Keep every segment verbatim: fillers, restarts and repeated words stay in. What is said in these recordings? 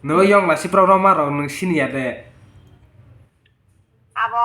Nwng yong lasi program ma rok nwng sini ya de. Abo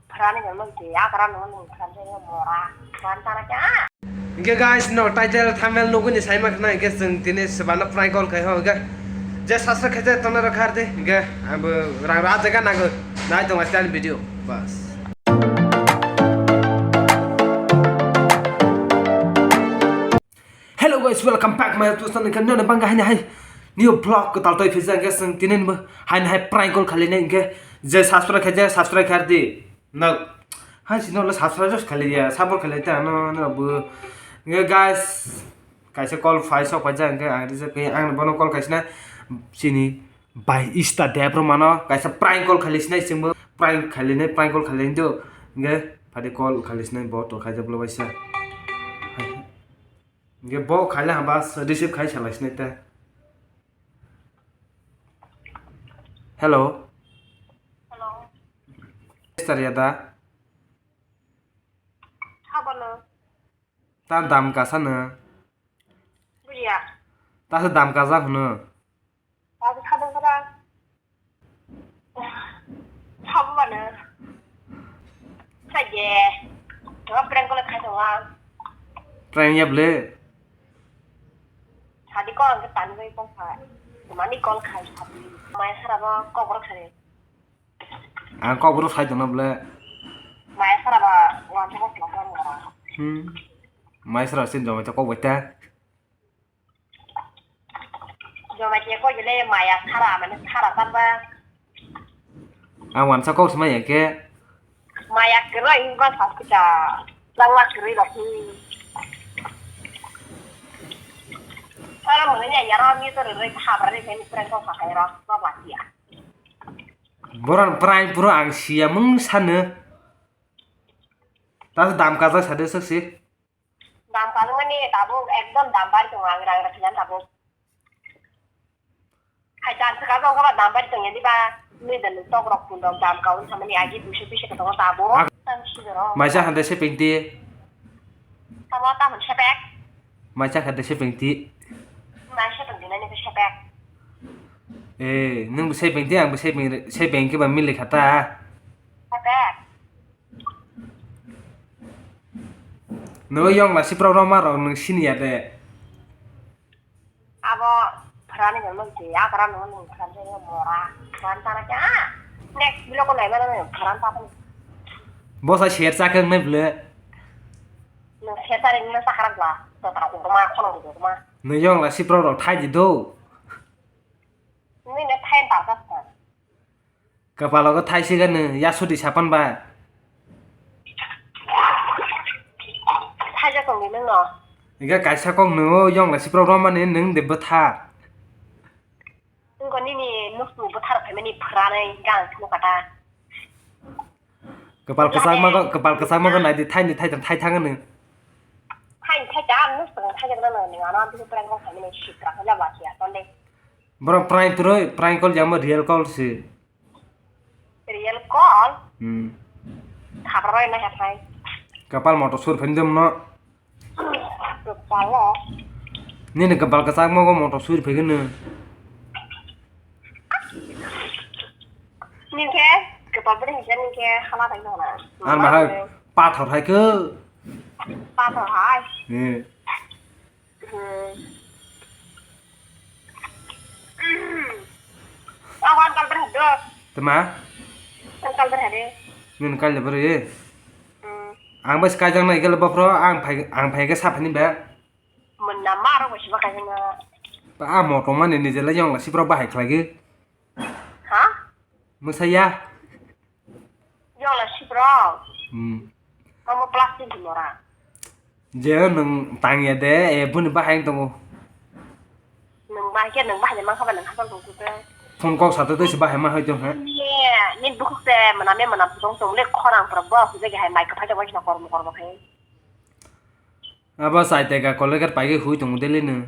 phrani jong nung ti, a phrani jong nung phrani jong mora, phrani tara kya? Hingke guys, no title thumbnail nugwi ni saima khna hingke chwng tini swbano prank call khai ho hingke je subscribe khaijak tongna rok khar de hingke abo rang ra jaga nago nai tong lasi ani video bas. Hello guys, welcome back my YouTube channel. Nini bangga haini hai new vlog kwtal toi phisa hingke chwng tini bo haini hai prank call khali nai hingke je subscribe khaijak subscribe khar di. No. Hai sino le subscribe just khali ya, support khali ta no no bo. Nge guys, kaisa call phai sok phai jang ke ang rijak ke ang bono call kaisna sini bai ista debro mano kaisa prank call khali sinai singbo prank khali ne prank call khali do. Nge phadi call khali sinai bo to khaijak lo baisa. Nge bo khali hamba receive khai salai sinai ta. Hello. Hello. Mister Yada. Habano. Ta dam kasa no. Bujiya. Ta se dam kasa hwno. Ta se khadang kara. Habano. Saje. Tama prank kole khai tama. Prank ya ble. Sadi ko ang tan bai ko kha. Mani call khai sadi. Mai sara ba ko bor khai. Ang kok boro sai tongna ble. Mai sara ba wansa ko tongna. Hmm. Mai sara sin jomai ta kok bai ta. Jomai ke ko jele maya sara mane sara tan ba. Ang wansa kok sima ya ke. Maya kero in ba sa kita. Langla kero ba hi. Sara mane ya yara mi to re khabra re ni prank ko kha ro ba ba ya. Boran prai puro ang siya mung sano. Tas dam kajak sade saksi. Dam kajak mani tabuk ekdom dam bari tongo ang rang rang khijan tabuk. Hai jan saka jong kaba dam bari tongo diba. Nui dan tok rok pun dok dam kaun samani agi duiso pisa tongo tabuk. Tam sidoro. Maisa hande se pengti. Tamo tamo sepek. Maisa hande se pengti. Maisa pengti nani sepek. Eh, nung bo sepeng di, ang bo sepeng, sepeng khe ba milik kha ta. Sepeng. Nung yong la siprok rok ma rok nung sini ya de. Abo phrani nung nung je, ya phrani nung nung phrani nung mora, phrani tara kya? Next vlog ko nai mano nung phrani tara. Bo sa share cha khe nai ble. Nung share cha ring na sa kharak la, to tara ko ma khono ko ma. Nung yong la siprok rok thai di do. Nini thai barjak kha. Kapalo khe thai sigano, yasudi sapan ba. Thaijak tongdi nwngno. Hingke kaisa kok nung o yong lai siprok romani nung de bwtha. Wngkha nini nukhung bwtharok phaimani phwranai gang thwngkha ta. Kwpal kwchangma khe, kwpal kwchangma khe naidi, thaini thaitham thaithang hwnwi. Thaini thaitham, nwswkang thaitham no nini ano, bini prank kok khaimani sikra khe lama siya, tonde. Borok prank kwrwi, prank call ya mo real call se. Real call? Hmm. Khabra bai na hathai. Kwpal moto sur phaini dum no. Kwpalo. Nini kwpal kwchangma go moto suri phaikheno. Nini khe kwpal bwrwi hwnkhe nini khe hala phai nangna. Ang bahai pathor hai khe. Pathor hai? Eh. Hmm. Ang kal bwrwi do. Tama? Ang kal bwrwi de. Nini kal bwrwi? Hmm. Ang bai kaijak nai khe bophro ang phai, ang phai khe sa phani ba. Mwnna ma rok bai se ba kaijak na. Ba a moto mani nije le yong la siprok bahai khlai khe. Ha? Mwsaya. Yong la siprok. Hmm. Omo plastic ni mora. Je nwng tang ya de, e buni bahai tongo. Nwng bahai khe nwng bahai man kha ba nwng hapang tong khe. Phone kok sa twi se bahai ma hai tong ha. Ye, ni bukhuk se mwnam ye mwnam tong tong le khorang pura bo hujai hai mai kwphai tong waisa kormo kormo khai. Abo chai teka Colgate paigwi hui tongo daily no.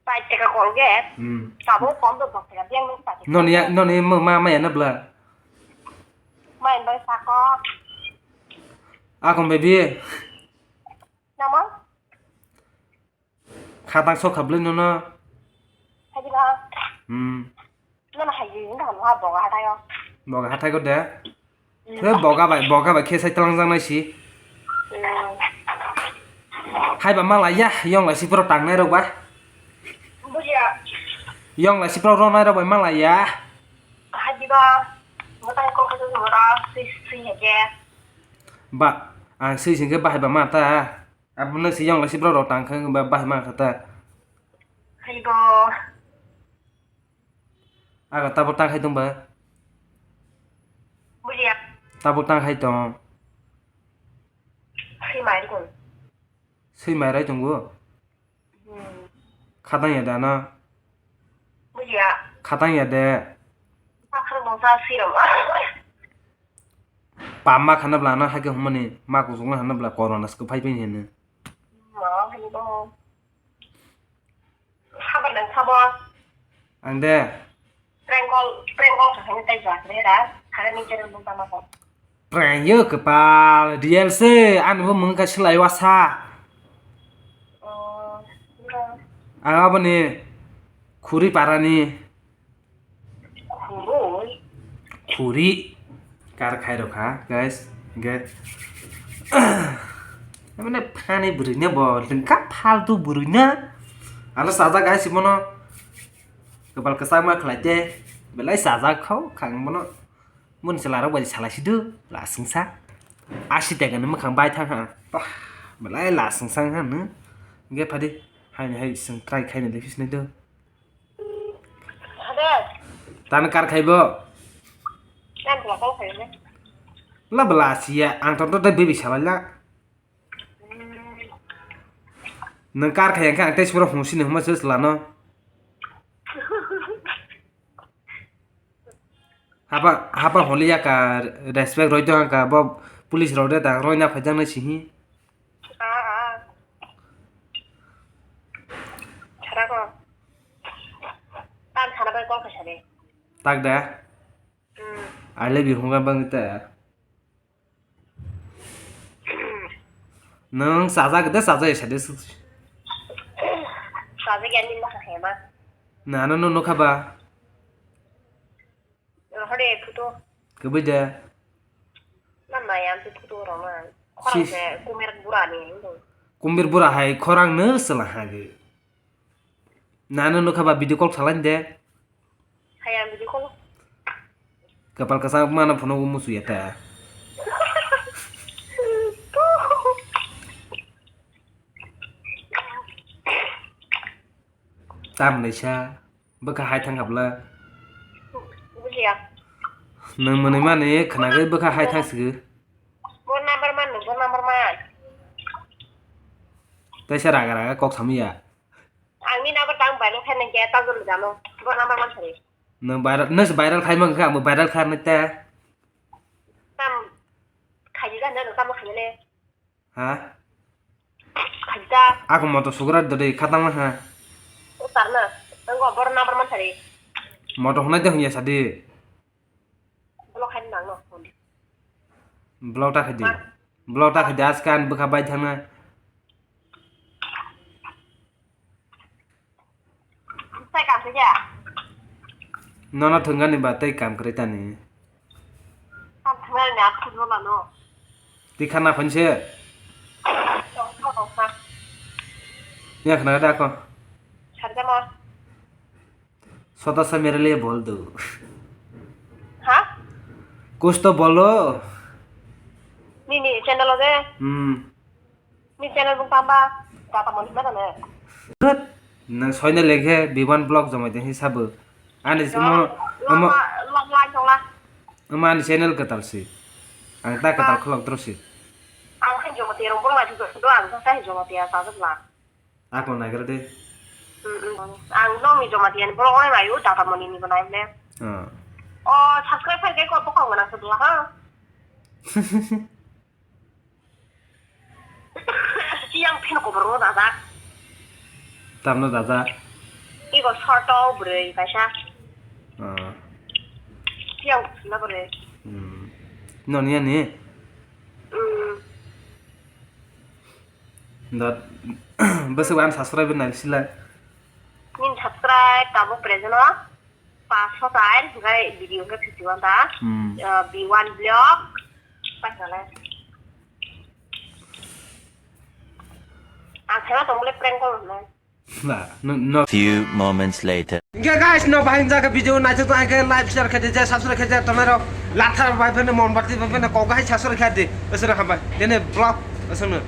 Chai teka Colgate? Hmm. Sabo kom do dok teka biyang nung chai teka. Noni ya, noni ma, ma, ma ya na bla? Ma en bai sako. Akon baby. Namo? Khatang sok khablai nono. Hai di ba? Hmm. Jono hai jini tong ha boga hatai o. Boga hatai ko de. Mm. He boga bai, boga bai khe sai tlang jang nai si. Mm. Hai ba malai ya, yong lai si pro tang nai rok ba. Bujiya. Yong lai si pro ro nai rok bai malai ya. Hai di ba. Mo tai ko ko mo ra si si he je. Ba, ang si sing ke ba hai ba ma ta. Abo no si yong lai si pro ro tang khe ba, ba hai ma kha ta. Hai bo. Aga tabuk tang khai tong ba? Bujiya. Tabuk tang khai tong. Swi mai rikon. Swi mai rai tongo? Hmm. Khatang ya da na? Bujiya. Khatang ya de. Akhar bongsa swi rom. Pamma khana bla na hake humani ma kusuk na hana bla corona se phai phai hene. Ma hini bo. Sabar nang sabo. Ang de. Prank call, prank call khakhani tai jwak re da. Khare ni channel bung tama ko. Prank yo kepal, real se, ani bo mung ka silai wasa. Oh, iya. Ang abo ni khuri parani. Khurui. Khuri. Kar khai rokha, guys. Hingke. Mane phani bwrwi ne bo, lengka faltu bwrwi na. Ano sajak guys, bono. Kepal kwchangma khlai te. Belai sajak kho, khang bono. Mun chwla rok bai salai sidu, la singsa. Asi tega ni mwkhang bai thang ha. Bah, belai la singsa ha no. Hingke phadi, hai ni hai sing try khai ni lekhi sinai do. Ada. Tani kar khai bo? Tani kar khai ne. La bela siya, ang to to dai baby salai la. Nang kar khai ang khe ang tei sura hung sini huma ses lano. Hapa, hapa holi ya ka respect roi to ang ka bo police rok de ta roi na phai jang na sihi. Ah, ah. Sana ko. Tam sana bai call kasa de. Tak da. Hmm. I love you hunga bang ta. Nang sajak de sajak ya sade. Sajak ya ni ma khe ma. Na no no no khaba. Hore photo. Kebui de. Na maya tu photo roma. Khorang se kumir bura ni. Kumir bura hai khorang no sela hage. Nano nukha ba video call khalai de. Hai ang video call. Kapal kasang mana phono musu ya ta. Tam naisa. Bwkha hai thang habla. Bujiya. Nang mwnwi mani khwnagwi bwkha hai thang sigi. Bo number man, bo number man. Taisa raga raga kok samya. Ang ni number tang viral khai nang khe ta jol jano. Bo number man sari. Nang viral, nang viral khai mang kha, ang viral khai nang ta. Tam khai jani, tam khai le. Ha? Khaida. Ako moto sugra dori khatang ha. O tarna. Ang go bor number man sari. Moto hunai de hunya sadi. Block khai nang no. Block ta khai di. Ha? Block ta khai di askan bwkha bai thangna. Sai kam khe ya? Nono thwngani ba tei kam kwrwi tani. Kam thwngani a thwngno lano. Twi khana phanse. Tong tong tong kha. Ya khna da ko. Sarjama. Sota sa mere liye bol do. Ha? Kuch to bolo. Nini channel o de. Hmm. Ni channel bung tamba, data moni ma dane. Thut, nang soina lekhe Biman Vlog jomai tong hi sabo. Ani omo, omo, long line tongla. Omo ani channel kwtal si. Ang ta kwtal khulok dro si. Ang khe Jamatia rong bolo mai thuk do, ang ta khe Jamatia sajak la. Ako naigra de. Mm, mm. Ang nong ni Jamatia ni bolo oi mai u, data moni ni bo nai le. Ah. O subscribe khai ke ko bokong na se bla ha. Yang phino kobor no dada. Tamno dada. Iko sorto bwrwi kaisa. Ah. Yang phino bwrwi. Hmm. Noni ani? Hmm. Da bwswk ang subscribe nai sila. Nin subscribe tabuk present o. Paso tai, hingke video hingke fifty one ta. Hmm. Eh, B one block. Pasalai. Ang khaima tongmole prank call hwnwi. Na, no, no. Few moments later. Hingke guys, no bahai jaga video naithok tong khe like share khe je subscribe khe je tomero lathar bai phene mon bati bai phene kok hai subscribe khe di. Esra hambai. Dene vlog esra.